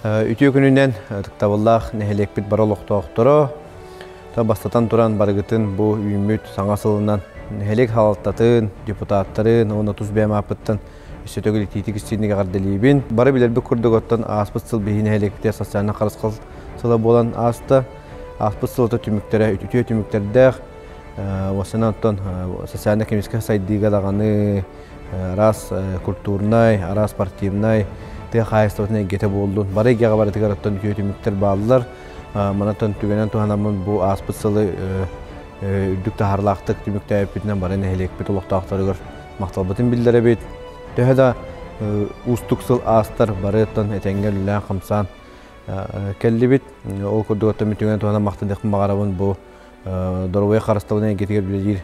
Үтүө күнүнэн ытыктабыллаах нэһилиэкпит бары олохтоохторо, бастатан туран барыгытын бу үүммүт саҥа сылынан нэһилиэк салалтатын, депутаттарын уонна тус бэйэм ааппыттан өссө төгүл итиитик истиҥник эҕэрдэлиибин. Бары билэрбит курдук оттон ааспыт сыл биһиги нэһилиэкпитигэр социальнай харысхал сыла буолан ааста. Ааспыт сылата түмүктэрэ үтүө түмүктэрдээх. Уосанан оттон социально-экономическай сайдыыга даҕаны араас культурнай, араас спортивнай, тыа хаһаайыстыбатын эйгэтэ буоллун. Бары эйгэҕэ барытыгар оттон үтүө түмүктэр бааллар. Манан түгэнэн туһанаммын бу ааспыт сылы үрдүк таһаарылаахтык түмүктээбиппитинэн бары нэһилиэкпит олохтоохторугар махталбытын биллэрэбит. Төһө да уустук сыл аастар бары оттон этэҥҥэ үлэлээн-хамсаан кэллибит. Ол курдук оттон түгэнэн туһанан махтаныахпын баҕарабын бу доруобуйа харыстабылын эйгэтигэр үлэлиир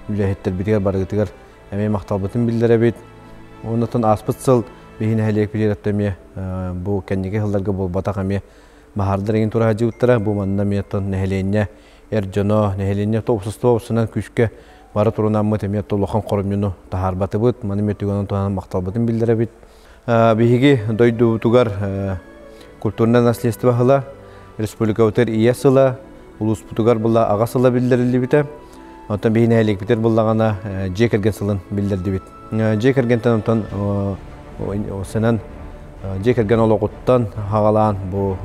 үлэһиттэрбитигэр барыгытыгар эмиэ махталбытын биллэрэбит. Оннуттан ааспыт сыл биһи нэһилиэкпитигэр эмиэ бу кэнники сылларга буолбатах эмиэ баһаардар эҥин тура сылдьыбыттара. Бу манна эмиэ оттон нэһилиэнньэ эр дьоно, нэһилиэнньэ уопсастыба уопсунан күүскэ бары турунаммыт эмиэ улахан хоромньуну таһаарбатыбыт. Маны эмиэ түгэнэн туһанан махталбытын биллэрэбит. Биһиги дойдубутугар культурнай наследство сыла, республикабытыгар ийэ сыла, улууспутугар була аҕа сыла биллэриллибитэ. Онтон биһи нэһилиэкпитигэр буллаҕына дьиэ кэргэн сылын биллэрдибит. Дьиэ кэргэнтэн онтон сынан дьиэ кэргэн олоҕуттан хаҕалаан бу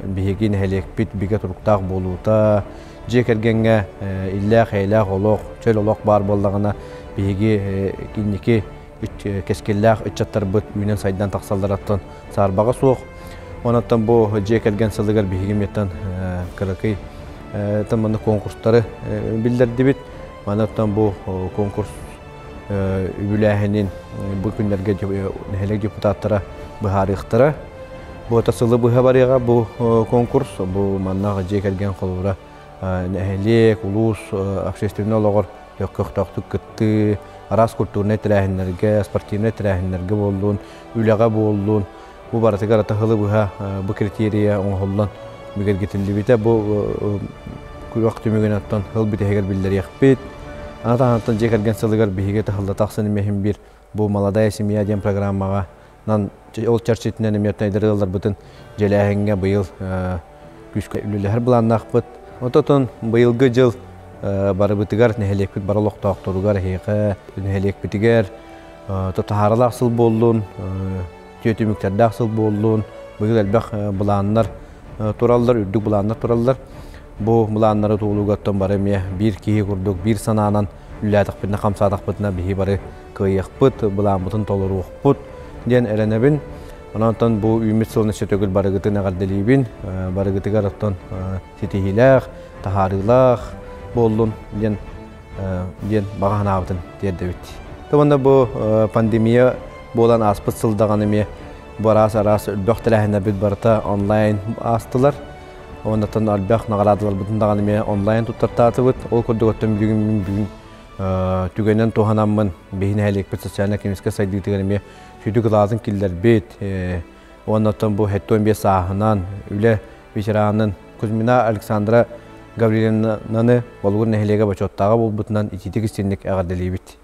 биһиги нэһилиэкпит бигэ туруктаах буолуута, дьиэ кэргэҥҥэ иллээх-эйэлээх олох, чөл олох баар буоллаҕына биһиги инники кэскиллээх ыччаттарбыт үүнэн-сайдан тахсалларыттан саарбаҕа суох. Онон бу дьиэ кэргэн сылыгар биһиги миэттэн кыракый манна конкурстары биллэрдибит. Манаттан бу конкурс үбүлээһинин бу күннэргэ нэһилиэк депутаттара быһаарыахтара. Бу сылы быһа барыаҕа бу конкурс, бу манна дьиэ кэргэн холобура нэһилиэк, улуус общественнай олоҕор көхтөөхтүк кыттыы, араас культурнай тэрээһиннэргэ, спортивнай тэрээһиннэргэ буоллун, үлэҕэ буоллун, бу барытыгар атаһылы быһа бу критерия оҥоһуллан бигэргитиллибитэ. Бу күрэх түмүгүн оттон сыл бүтэһигэр биллэриэхпит. Аны таһынан дьиэ кэргэн сылыгар биһиги таһыллата тахсан имэһин биир бу «Молодая семья» диэн программаҕа ол чэрчитинэн эмиэ эдэр ыалларбытын дьиэлээһиҥҥэ быйыл күүскэ үлэлэһэр былааннаахпыт. Ототон быйылгы дьыл барыбытыгар нэһилиэкпит бары олохтоохторугар эһиэхэ нэһилиэкпитигэр тутаһааралаах сыл буоллун, үтүө түмүктэрдээх сыл буоллун, быйыл элбэх былааннар тураллар, үрдүк былааннар тураллар. Бу былааннары туолуугаттан бары эмиэ биир киһи курдук биир санаанан үлэлээтэхпитинэ, хамсаатахпытына биһи бары кыайыахпыт, былааммытын толоруохпут диэн эрэнэбин. Онон бу үүммүт сылын өссө төгүл барыгытын эҕэрдэлиибин, барыгытыгар оттон ситиһиилээх, таһаарыылаах буоллун диэн диэн баҕа санаабытын тиэрдэбит. Уонна бу пандемия буолан ааспыт сыл даҕаны эмиэ бу араас-араас элбэх тэрээһиннэрбит барыта онлайн аастылар. Оннуттан элбэх наҕараадаларбытын даҕаны эмиэ онлайн туттартаатыбыт. Ол курдук оттон бүгүн бүгүн түгэнэн туһанаммын биһи нэһилиэкпит социально-экономическай сайдыытыгар эмиэ сүдү кылаатын киллэрбит уонна оттон бу 75 сааһынан үлэ ветеранын Кузьмина Александра Гаврильевнаны Болугур нэһилиэгэ бочуоттааҕа буолбутунан итиитик истинник эҕэрдэлиибит.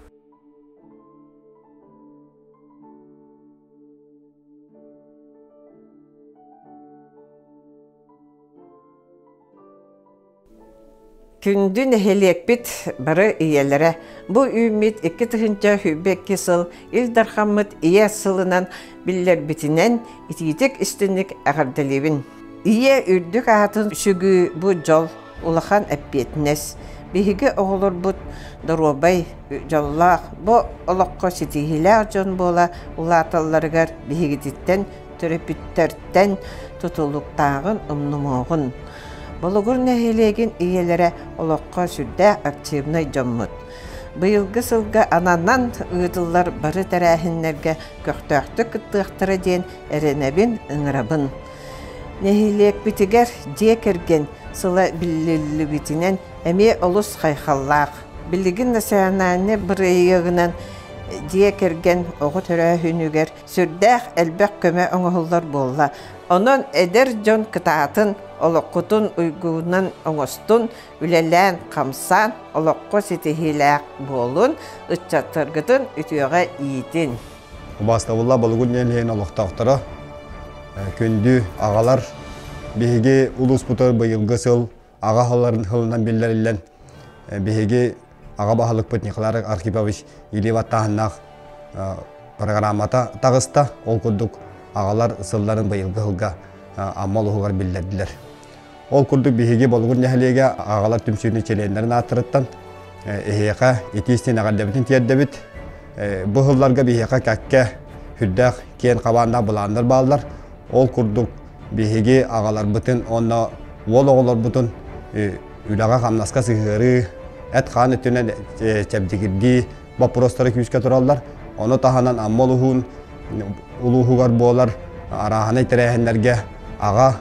Күндү нэһилиэкпит бары ийэлэрэ бу үүммүт 2022 сыл Ил Дархаммыт Ийэ сылынан биллэрбитинэн итиитик истинник эҕэрдэлиибин. Ийэ үрдүк аатын сүгүү бу дьол, улахан эппиэтинэс. Биһиги оҕолорбут доруобай, дьоллоох, бу олоххо ситиһиилээх дьон буола улааталларыгар биһигититтэн төрөппүттэртэн тутулуктааҕын умнумуоҕун. Болугур нэһилиэгин ийэлэрэ олоххо сүрдээх активнай дьоммут. Быйылгы сылга ананан ыытыллар бары тэрээһиннэргэ көхтөөхтүк кыттыахтара диэн эрэнэбин, ыҥырабын. Нэһилиэкпитигэр дьиэ кэргэн сыла биллиллибитинэн эмиэ олус хайхаллаах. Билигин национальнай бырайыагынан дьиэ кэргэн оҕо төрөөһүнүгэр сүрдээх элбэх көмө оҥоһуллар буолла. Онон эдэр дьон кытаатын, олоххутун уйгунан оҥостун, үлэлээн, хамсаан, олоххо ситиһиилээх буолун, ыччаттаргытын үтүөҕэ иитин. Убаастабылла Болугун нэһилиэгин олохтоохторо, Күндү аҕалар, биһиги улууспутугар быйылгы сыл аҕа сылынан биллэриллэн, биһиги аҕа баһылыкпыт Николай Архипович илии баттааһыннаах программата таҕыста. Ол курдук аҕалар сылларын быйылгы сылга Амма улууһугар биллэрдилэр. Ол курдук биһиги Болугур нэһилиэгэ аҕалар түмсүүнү чилиэннэрин ааттарыттан эһиэхэ итии-истиҥ эҕэрдэбитин тиэрдэбит. Бу сылларга биһиэхэ кэккэ сүрдээх киэн хабааннаах былааннар бааллар. Ол курдук биһиги аҕаларбытын уонна уол оҕолорбутун үлэҕэ-хамнаска сыһыарыы, эт-хаан өттүнэн чэбдигирдии боппуруостара күүскэ тураллар. Ону таһынан Амма улууһун улууһугар буолар арааһынай тэрээһиннэргэ аҕа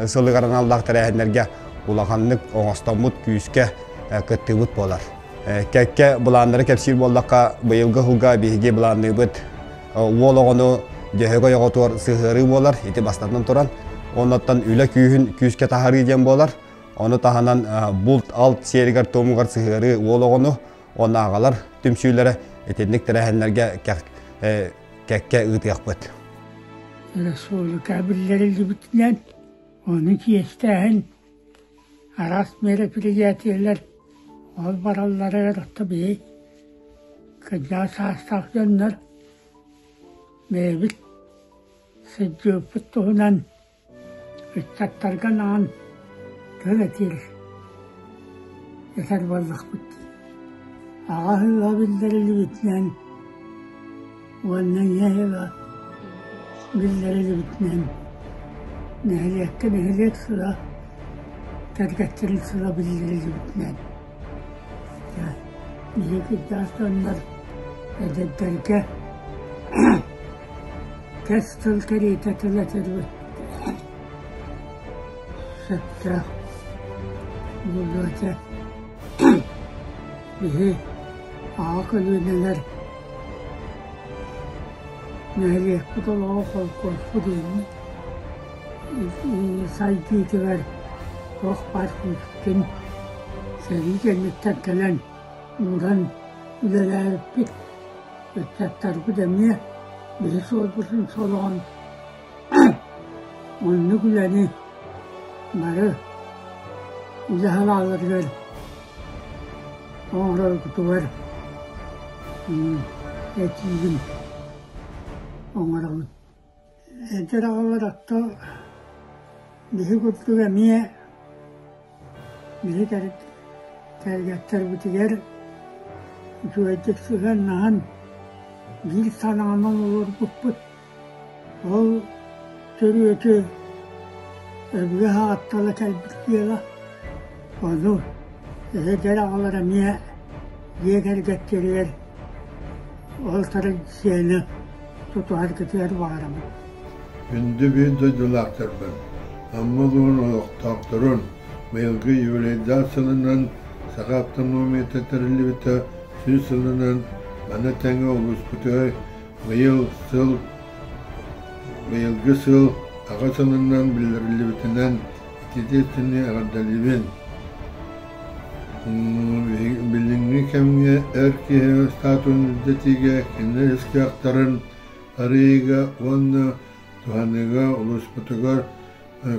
сылыгар аналлаах тэрээһиннэргэ улаханнык оҥостоммут күүскэ кыттыыбыт буолар. Кэккэ былааннары кэпсиир буоллахха, быйылгы сылга биһиги былаанныыбыт уол оҕону дьөһөгөй оҕотугар сыһыарыы буолар, ити бастатан туран. Оннуттан үлэ күүһүн күүскэ таһарыы диэн буолар. Ону таһынан булт-алт сиэригэр-туомугар сыһыарыы уол оҕону уонна аҕалар түмсүүлэрэ итинник тэрээһиннэргэ кэккэ ыытыахпыт. Республика биллэриллибитинэн, ону чиэстээһин араас мероприятиелар ол баралларыгар отто биһи кырдьаҕас саастаах дьоннор бэйэбит сылдьыппыт туһунан ыччаттарга анаан тыл этиир этэр буоллахпыт дии. Аҕа ыла биллэриллибитинэн уонна ийэ ыла биллэриллибитинэн нэһилиэккэ нэһилиэк сыла, кэргэттэрин сыла биллэриллибитинэн биһиги кырдьаҕас дьоннор эдэрдэргэ Кэс тыл кэриэтэ тыл этэрбит сөптөөх буолуо этэ. Биһи аҕа көлүөнэлэр нэһилиэкпит олоҕо холкуоспут сайдыытыгар туох баар күүспүтүн сэрии кэнниттэн кэлэн ууран үлэлээбиппит. Ыччаттарбыт эмиэ биһи суолбутун солоон оннук үлэни бары үлэ салааларыгар оҥороргутугар этиибин оҥоробун. Эдэр оҕолор отто биһи курдук эмиэ Биһи кэргэттэрбитигэр үчүгэйдик сыһыаннаһан, биир санаанан олорбуппут. Ол төрүөтү өбүгэ саҕаттала кэлбит дьыала. Ону эдэр аҕалар эмиэ дьиэ кэргэттэригэр ол традицияны тутуһаргытыгар баҕарабын. Күндү биир дойдулаахтарбын, Амма улууһун олохтоохторун быйылгы юбилейдаах сылынан Саха автономията тэриллибитэ 100 сылынан, маны тэҥэ улууспутугар быйыл сыл быйылгы сыл Аҕа сылынан биллэриллибитинэн ититиэччини эҕэрдэлиибин. Билиҥҥи кэмҥэ эр киһи статуһун үрдэтиигэ кини ис кыахтарын арыйыыга уонна туһаныыга улууспутугар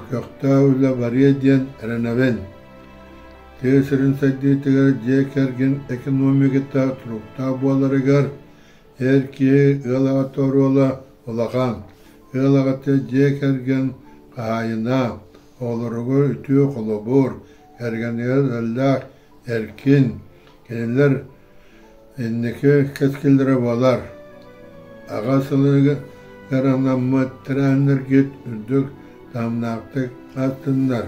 көхтөөх үлэ барыа диэн эрэнэбин. Тыа сирин сайдыытыгар дьиэ кэргэн экономиката туруктаах буоларыгар эр киһи ыал аҕата оруола улахан. Ыал аҕата дьиэ кэргэн хаһаайына, оҕолоругар үтүө холобур, кэргэнигэр эрэллээх эркин, кинилэр Инники кэскиллэрэ буолар. Аҕа сылыгар анаммыт тэрээһиннэргит үрдүк таһымнаахтык ааттаннар.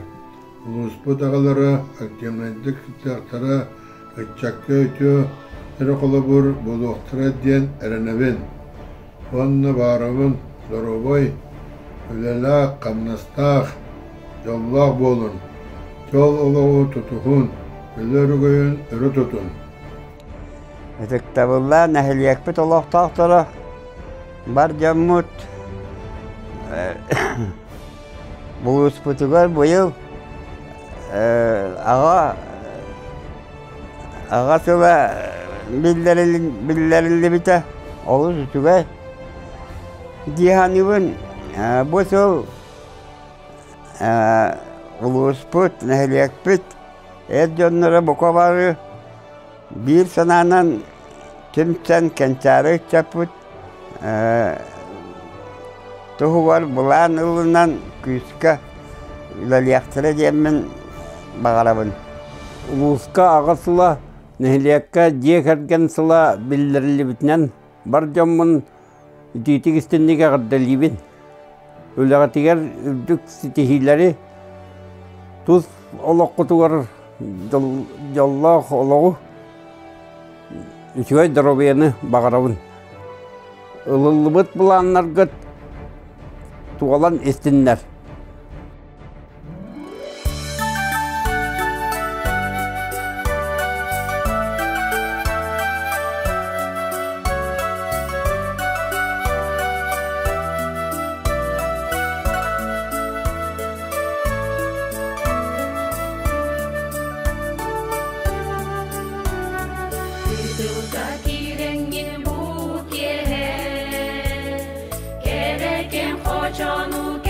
Улууспут аҕалара активнайдык кыттыахтара, ыччакка үтүө эрэ холобур буолуохтара диэн эрэнэбин. Уонна баарабын доруобай, үлэлээх, хамнастаах, дьоллоох буолун, дьол олоҕу тутуһун, үлэ өрөгөйүн өрө тутун. Ытыктабыллаах нэһилиэкпит олохтоохторо, бар дьоммут улууспутугар быйыл аҕа аҕа сыла биллэриллибитэ олус үчүгэй дии саныыбын. Бу сыл улууспут, нэһилиэкпит эр дьонноро бука бары биир санаанан түмсэн кэнчээри ыччаппыт туһугар былаан ылынан күүскэ үлэлиэхтэрэ диэммин баҕарабын. Улууска аҕа сыла, нэһилиэккэ дьиэ кэргэн сыла биллэриллибитинэн бар дьоммун итиитик истинник эҕэрдэлиибин. Үлэҕитигэр үрдүк ситиһиилэри, тус олоххутугар дьоллоох олоҕу, үчүгэй доруобуйаны баҕарабын. Ылыллыбыт былааннаргыт туолан истиннэр. Тылга киирэҥҥин бу киэһэ, кэрэ кэм хочону.